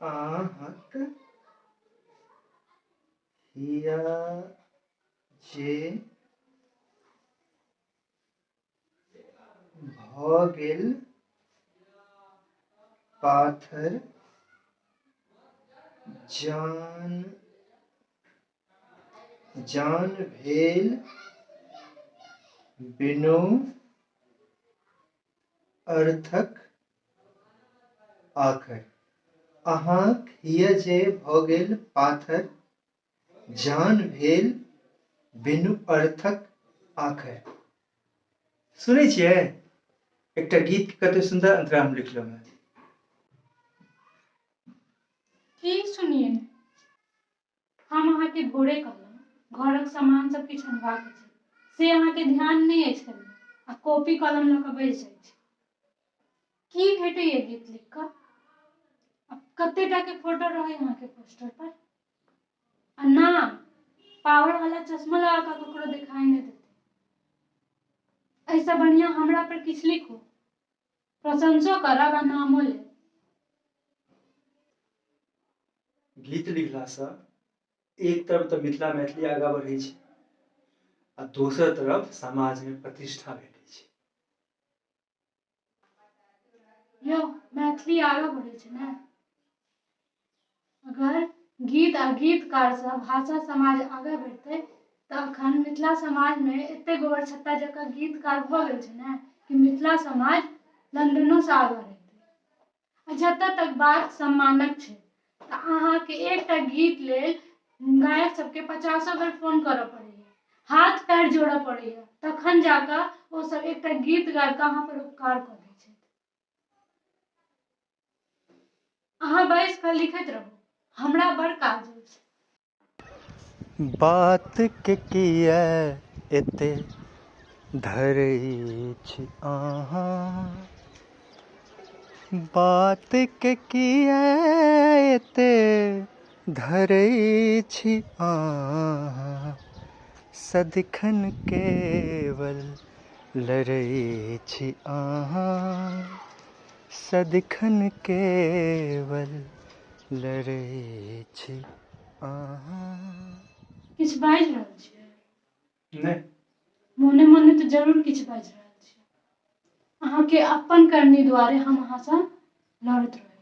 अहाँक हिया जे भऽ गेल पाथर जान जान भेल बिनु अर्थक आखर। अहाँक हिय जे भऽ गेल पाथर जान भेल बिनु अर्थक आखर। सुनै छियै एकटा गीत के कते सुन्दर अंतरा हम लिखलहुँ हेँ। की सुनिए? हम अहाँके भोरे कहलहुँ घरक सामान सब किछु अनबाक छै, से अहाँके ध्यान नहि अछि कनि, आ कॉपी कलम लऽ कऽ बैस जाइ छी। की भेटैए गीत लिख कऽ? आ कते टाके फोटो रहै अहाँके पोस्टर पर? आ नाम पावर वाला चश्मा लगा कऽ ककरो देखाई नहि देतै। एहिसँ बढ़िआँ हमरा पर किछु लिखू, प्रशंसो करब आ नामो लेब। गीत लिखलासँ एक तरफ तऽ मिथिला मैथिली आगाँ बढ़ै छै आ दोसर तरफ समाजमे प्रतिष्ठा भेटै छै। यौ मैथिली आगाँ बढ़ै छै ने? अगर गीत आ गीतकारसँ भाषा समाज आगाँ बढ़तै तऽ अखन मिथिला समाजमे एते गोबर छत्ता जकाँ गीतकार भऽ गेल छै ने कि मिथिला समाज लंदनोसँ आगाँ रहितै। आ जतऽ तक बात सम्मानक छै तऽ अहाँके एकटा गीत लेल गायक सबके 50 बेर फोन करऽ पड़ैया, हाथ पैर जोड़ऽ पड़ैया, तखन जाकऽ ओ सब एकटा गीत गाबि कऽ अहाँ पर उपकार कऽ दै छथि। अहाँ बैस कऽ लिखैत रहू, हमरा बड़ काज अछि। बात के किए एते धरै छी अहाँ, बात के किए एते धरै छी अहाँ, सदिखन केवल लड़ै छी अहाँ, सदिखन केवल लड़ै छी अहाँ। किछु बाजि रहल छियै? नहि। मोने मोने तऽ जरूर किछु बाजि रहल छियै। अहाँके अपन करनी दुआरे हम अहाँसँ लड़ैत रहै छी।